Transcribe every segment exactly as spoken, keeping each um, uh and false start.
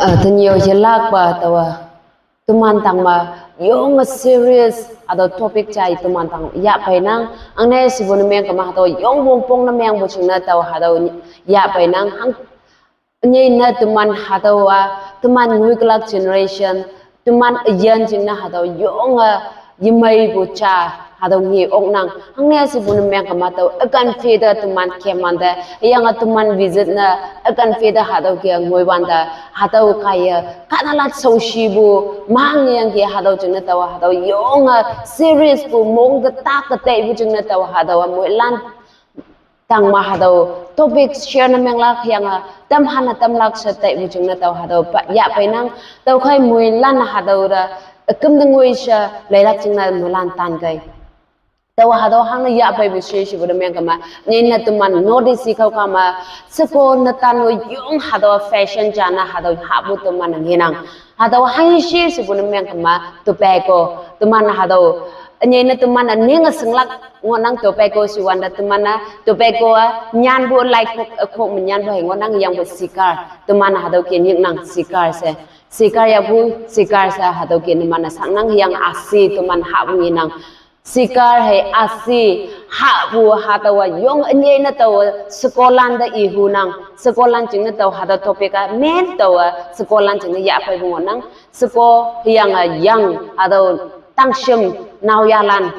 Tenyih yelakpa tawa teman tangma yong serious atau topic chai teman tang yahpeinang. Angne sibu nemeng kema hatau yong wongpong nemeng bu chingne tawa hatau yahpeinang. Hang nyei ne teman hatau a teman nguiklak generation teman ayan chingne hatau yong a yemei bu cha hatau ngi oknang. Hangne sibu nemeng kema tau akan feda teman kemante, yang a teman visit ne akan feda hatau ke ngoi wante, hatau kaya kanalat soshi bu mang yang ke hatau chingne tawa hatau yong a serious bu mong de tak kete bu chingne tawa hatau a moilan tangma hatau topic share nemenglak yang a tam hana tamlak sha tai bu chingne tawa hatau yahpeinang. Tau khai moilan hatau da akum dengoi sha leilak chingne moilan tan kai. Tawa hatau hang ne yahpei bu shi shi bu nemeng kema nyei ne teman notice kau kama seko netan wo yong hatau fashion jana hatau habu teman ngenang. Hatau hang shi sibu nemeng kema tobacco teman hatau nyei ne teman ning a senglak ngonang tobacco siwanda teman a tobacco a nyan bu lai kok kok menyan bu ngonang yang bu cigar teman hatau ke nyiknang cigar se. Cigar ya bu cigar se hatau ke neman a sangnang yang asi teman habu ngenang. Cigar hai asi habu hatau a yong nyei ne tawa sekolan da ihunang. Sekolan chingne tawa hatau topic a men tawa sekolan chingne yahpei bu ngonang. Seko yang a yang hatau tangshim naoyalan.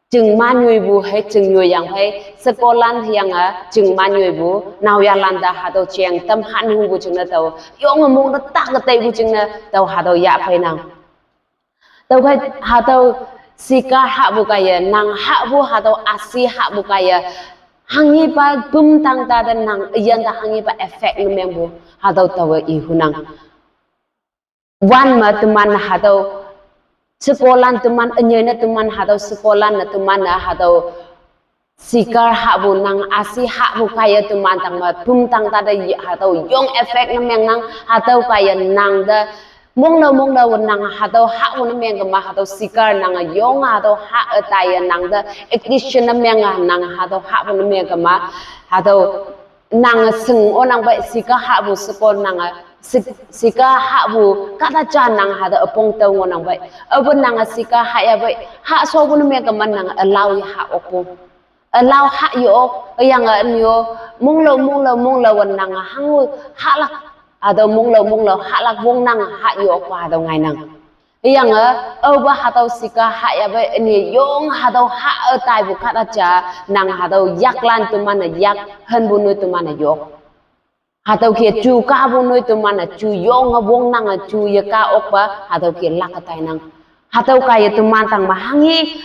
Ching manyui bu hai ching yoi yang hai sekolan yang a ching manyui bu naoyalan da hatau cheng tam han hu bu chingne tawa yong mong da tak kete bu chingne tawa hatau yahpeinang. Tau kai hatau cigar habu kaya nang habu hatau asi habu kaya hangi pa bum tang ta da nang ayan da hangi pa effect nemeng bu hatau tawa ihunang. Wan ma teman hatau sekolan teman anyei ne teman hatau sekolan ne teman hatau cigar habu nang asi habu kaya teman tangma bum tang ta da hatau yong effect nemeng nang hatau kaya nang da monglo monglo nang hatau habu nemeng kema hatau cigar nang yong hatau ha ataya nang da addiction nemeng nang hatau habu nemeng kema hatau nang seng onang bai cigar habu seko nang cigar habu kata cha nang hatau apong tau ngonang bai. Abu nang cigar ha ya bai ha so bu nemeng kema nang alau ya ha okpong. Alau ha yok yang a nyo monglo monglo monglo wan nang hangu halak atau monglo monglo halak wong nang ha yok pa hatau ngainang. Yang a abu hatau cigar ha ya bai ni yong hatau ha atai bu kata cha nang hatau yaklan teman a yak han bu nui teman a yok. Hatau ke chu ka bu nui teman a chu yong a wong nang a chu ya ka ok pa hatau ke lak atai nang. Hatau kaya teman tangma hangi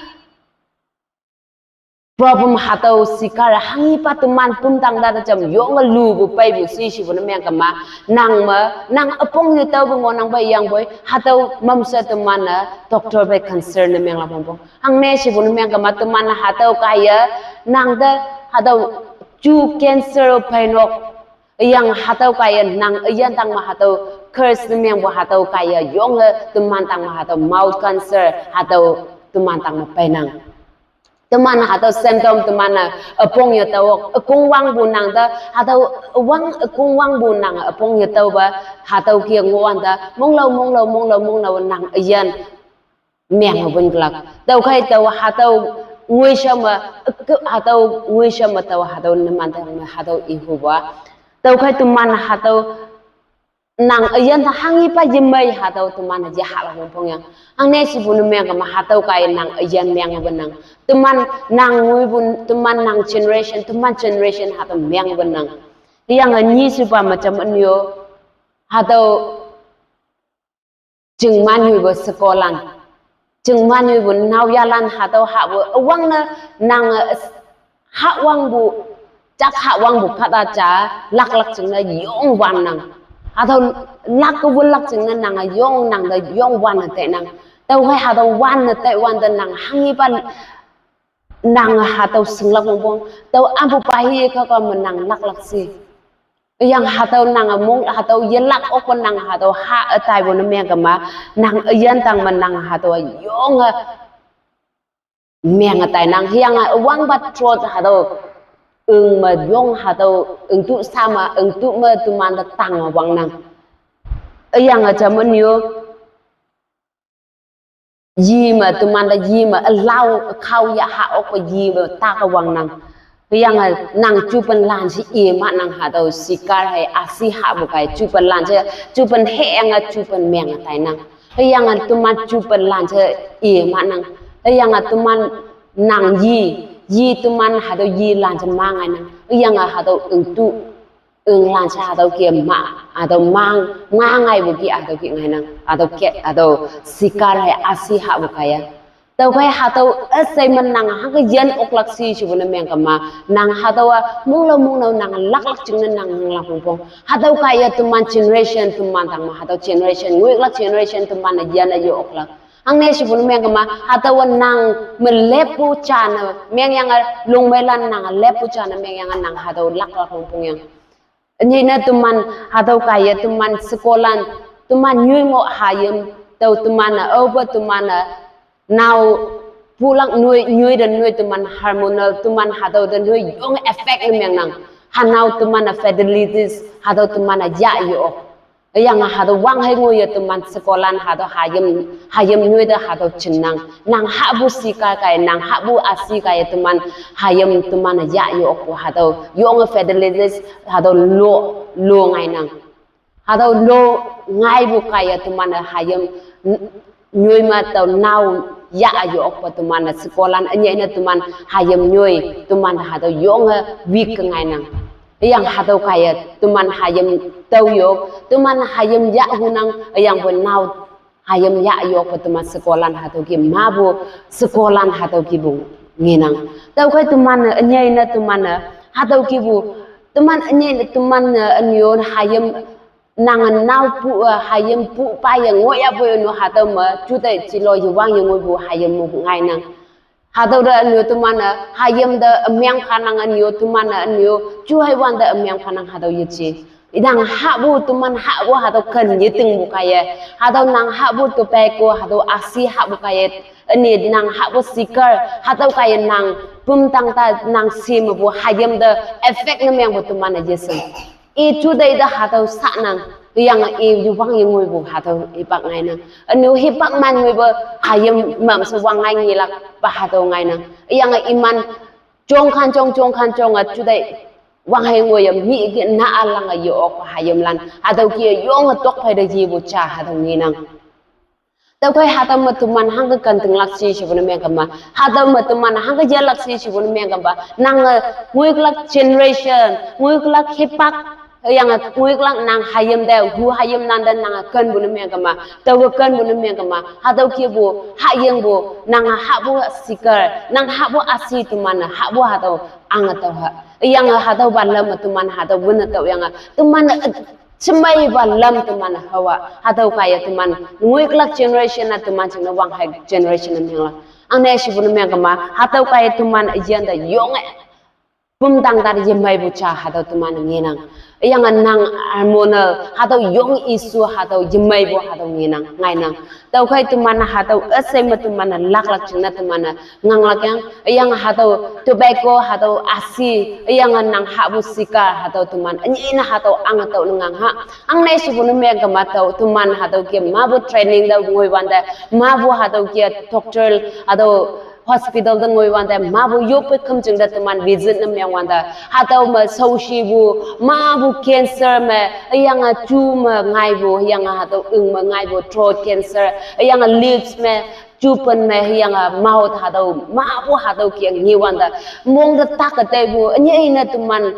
problem hatau cigar hangi pa teman pum tang da da cham yong a lu bu pai bu si shi bu nemeng kema nang ma nang apong yu tau bu ngonang bai yang boi hatau mamsa teman a doctor bai concern nemeng la bong bong. Hangne shi bu nemeng kema teman hatau kaya nang da hatau chu cancer pai nok. Yang hatau kaya nang ayan tangma hatau curse nemeng bu hatau kaya yong a teman tangma hatau mouth cancer hatau teman tangma peinang. Teman hatau symptom teman a apong ya tawok akung wang bu nang da hatau wang akung wang bu nang apong ya tau ba hatau kia nguan da monglo monglo monglo monglo nang ayan meng bun glak. Tau khai tau hatau ngui shama hatau ngui shama tau hatau neman tangma hatau ihu ba. Tau khai teman hatau nang ayan ta hangi pa yemei hatau teman a ya hala wongpong yang. Hangne shi bu nemeng kema hatau kaya nang ayan meng bu nang. Teman nang ngui bu teman nang generation teman generation hatau meng bu nang. Yang a nyi su pa ma cham anyo hatau ching manyui bu sekolan. Ching manyui bu naoyalan hatau ha bu awang na nang a hawang bu chak hawang bu kata cha lak lak ching na yong wan nang. Hatau lak ke wul lak ching na nang a yong nang da yong wan na te nang. Tau hai hatau wan na te wan da nang hangi pa nang hatau singlak wong bong. Tau ampu pahi ka ka menang lak lak si. Yang hatau nang among hatau yelak ok nang hatau ha atai bu nemeng kema nang ayan tangma nang hatau yong a meng atai nang yang a wang bat trot hatau eng ma yong hatau eng tu sama eng tu ma teman da tang wang nang. Hüyange jam ünyo, yi me teman te yi me ülau khao ya ha ok pe yi me ta ke wang nang. Hüyange nang jupen lan she i ma nang hatüo sikar hei asi ha bu kai jupen lan she jupen he yange jupen meng tai nang. Hüyange teman jupen lan she i ma nang. Hüyange teman nang yi, yi teman hatüo yi lan she ma ngai nang. Hüyange hatüo ing tu ing lan she hatüo ke ma, hatüo mang, ma ngai bu ke hatüo ke ngai nang, hatüo ke, hatüo sikar hei asi ha bu kaiye. Tüokhei hatüo üshei me nang hangke yin oklak shi shepu ne meng kema, nang hatüowa monglo monglo nang laklak jingne nang nganglak pongpong. Hatüo kaiye teman generation teman tang me hatüo generation, ngoiklak generation teman-e yin-e ye oklak. Hangne shepu ne meng kema, hatüowa nang me leppu jane mengyange, longmeilan nang leppu jane mengyange nang hatüo laklak pongpong yang. Ünyei ne teman hatüo kaiye teman shekolan, teman nyoi ngoh hayim, tao teman-e, aope teman-e, nao pulak nyoi, nyoi te nyoi teman hormonal, teman hatüo te nyoi yong effect ne mengnang. Hanao teman-e fertilities, hatüo teman-e yah ye ok. Hüyange hatüo wang hei ngoiye teman shekolan hatüo hayim, hayim nyoi te hatüo jinnang. Nang hahpu sikar kaiye, nang hahpu asi kaiye teman hayim teman-e yah ye okpu hatüo yonge fertilities hatüo lo, lo ngainang. Hatüo lo ngaipu kaiye teman-e hayim nyoi me tao nao yah ye okpe teman-e shekolan ünyei ne teman hayim nyoi teman hatüo yonge weak ngainang. Hüyange hatüo kaiye teman hayim tao yok, teman hayim yah hunang, hüyangpoi nao hayim yah yokpe teman shekolan hatüo ke mapu, shekolan hatüo kepu ngenang. Tüokhei teman-e ünyei ne teman-e hatüo kepu, teman ünyei ne teman-e ünyo hayim nange naopu, eh, hayimpu paiye ngohyapoi ünyo hatüo me, jute jilo yewang yengoipu hayim mo ngainang. Hatüo te ünyo teman-e hayim te ümeng phanang ünyo teman-e ünyo, ju hei wante ümeng phanang hatüo yeje. Nang hahpu teman hahpu hatüo ken yetingpu kaiye. Hatüo nang hahpu tobacco, hatüo asi hahpu kaiye. Üne nang hahpu sikar, hatüo kaiye nang pümtang ta nang shi mepu hayim te effect ne mengpu teman-e yeshing. I jute te hatüo shanang, hüyange i yewang yengoipu hatüo hipak ngainang. Ünyo hipak man ngoipu hayim mamshe wang ngai ngelak pa hatüo ngainang. Hüyange iman jongkhan jong, jongkhan jong-e jute wang hei ngoiye mi ke na alange ye okpa hayimlan. Hatüo ke yonge tok phei te yepu ja hatüo ngenang. Tüokhei hatüo me teman hangke ken tinglak shi shepu ne meng kema. Hatüo me teman hangke yelak shi shepu ne meng kema. Nange ngoiklak generation, ngoiklak hipak, hüyange ngoiklak nang hayim te, hu hayim nante nange kenpu ne meng kema. Tüoke kenpu ne meng kema. Hatüo kepu, hahyingpu, nange hahpu sikar, nang hahpu asi teman-e, hahpu hatüo ange tüo ha. Hüyange hatüopa lam me teman hatüo wünne tüoyange, teman-e, shemeipa lam teman hawa, hatüo kaiye teman, ngoiklak generation-a teman jingne wang hei generation-a menglak. Angne shepu ne meng kema, hatüo kaiye teman üyin te yonge pümtang ta yemeipu ja hatüo teman ngenang. Hüyange nang hormonal, hatüo yong issue hatüo yemeipu hatüo ngenang, ngainang. Tüokhei teman hatüo üshei me teman-e laklak jingne teman-e nganglak yang, hüyange hatüo tobacco, hatüo asi, hüyange nang hahpu sikar, hatüo teman ünyei ne hatüo ange tüo ne ngang ha. Angne shepu ne meng kema tüo teman hatüo ke mapu training te ngoiwante, mapu hatüo ke doctor, hatüo hospital te ngoiwante, mapu yoppe khümjing te teman visit ne mengwante, hatüo me shaoshipu, mapu cancer me, hüyange ju me ngaipu, hüyange hatüo ing me ngaipu throat cancer, hüyange lips me, jupen me, hüyange mouth hatüo, mapu hatüo ke ngewante, mong te tak teipu, ünyei ne teman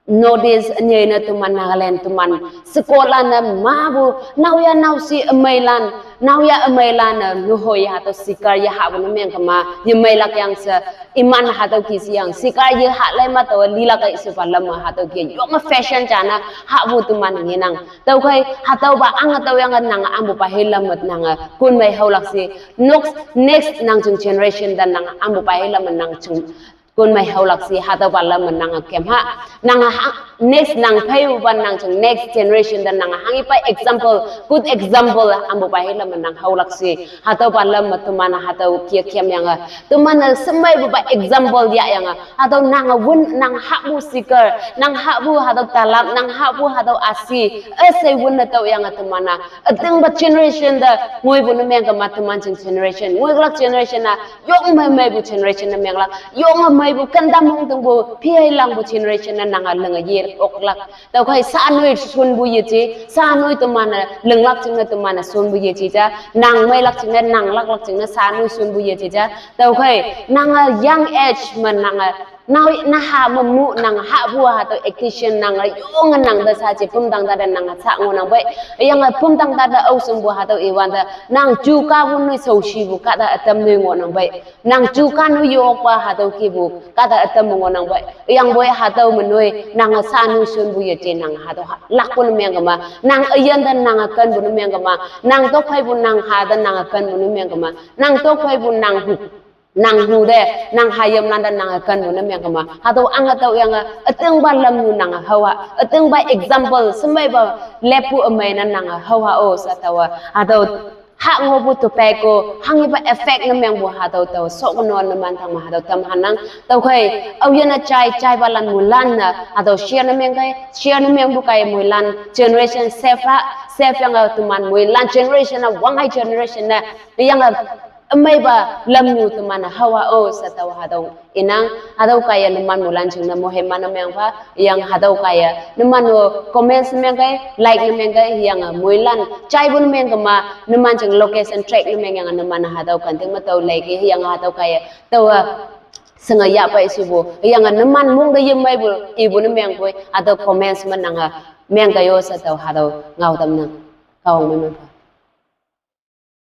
North East, ünyei ne teman Nagaland, teman shekolan-e mapu, naoyha naoshi ümeilan, naoyha ümeilan-e, nuhoi hatüo sikar ye hahpu ne meng kema, yemeilak yang she, iman hatüo ke sheyang, sikar ye hah lai ma tao lilak-e shepa lam me hatüo ke, yonge fashion jane, hahpu teman ngenang. Tüokhei, hatüopa ange tüoyange nange ampupa hei lam me nange, konmei haolak she, next, next nang jing generation te nange ampupa hei lam me nang jing, Kon mei haolak shi hatüopa lam me nange kem ha. Nange ha, next nang pheiupa nang jing next generation te nange hanghipa example, good example ampupa hilam me nang haolak shi. Hatüopa lam me teman-e hatüo kia kem yange, teman-e shemeipupa example yahyange, hatüo nange wün, nang hahpu sikar, nang hahpu hatüo talent, nang hahpu hatüo asi, üshei wün ne tüoyange teman-e ütingpa generation te ngoipu ne mengkema, teman jing generation, ngoiklak generation-a yonge meipu generation ne menglak, yonge meipu kenta mongtingpu, phei langpu generation ne nange linge ye oklak. Tüokhei sha noi shonpu yeje, sha noi teman-e linglak jingne teman-e shonpu yeje ja, nang meilak jingne, nang laklak jingne sha noi shonpu yeje ja. Tüokhei nange young age me nange, nao naha me mu nang hahpu hatüo acting nange yonge nang te sha je pümtang tate nange sha ngohnang pei. Hüyange pümtang tate ao shingpu hatüo iwante nang ju kahpu noi shaoshipu kahta ütam noi ngohnang pei. Nang ju kah noi yokpa hatüo kihpu kahta ütam me ngohnang pei. Hüyangpoi hatüo me noi nange sha noi shonpu yeje nang hatüo ha, lakpu ne mengkema. Nang üyin te nange kenpu ne mengkema. Nang tokpheipu nang ha te nange kenpu ne mengkema. Nang tokpheipu nang hu, nang hu te, nang hayimlan te nange kenpu ne mengkema. Hatüo ange tüoyange ütingpa lamnyu nange haoha, ütingpa example shemeipa leppu ümei ne nange haoha-o she taowa. Hatüo ha ngohpu tobacco hanghipa effect ne mengpu hatüo tao shokono numan tangme hatüo tam hanang. Tüokhei aoyinne jai, jaipalan moilan-e hatüo share ne mengkei, share ne mengpu kaiye moilan generation save ha, save yange teman moilan generation-a wanghai generation ne hüyange ümeipa lamnyu teman-e haoha-o she taowa hatüo inang. Hatüo kaiye numan moilan jingne moheman ne mengpha, hüyange hatüo kaiye numan-o comments ne mengkei, like ne mengkei, hüyange moilan jaipu ne mengkema, numan jing location track ne mengyange numan hatüo kanting me tao leikei, hüyange hatüo kaiye taowa shinge yahpei shepu, hüyange numan mong te yemeipu ipu ne mengpoi, hatüo comments me nange mengkei-o she tao hatüo ngao tamnang. Kahwang mei mengpha.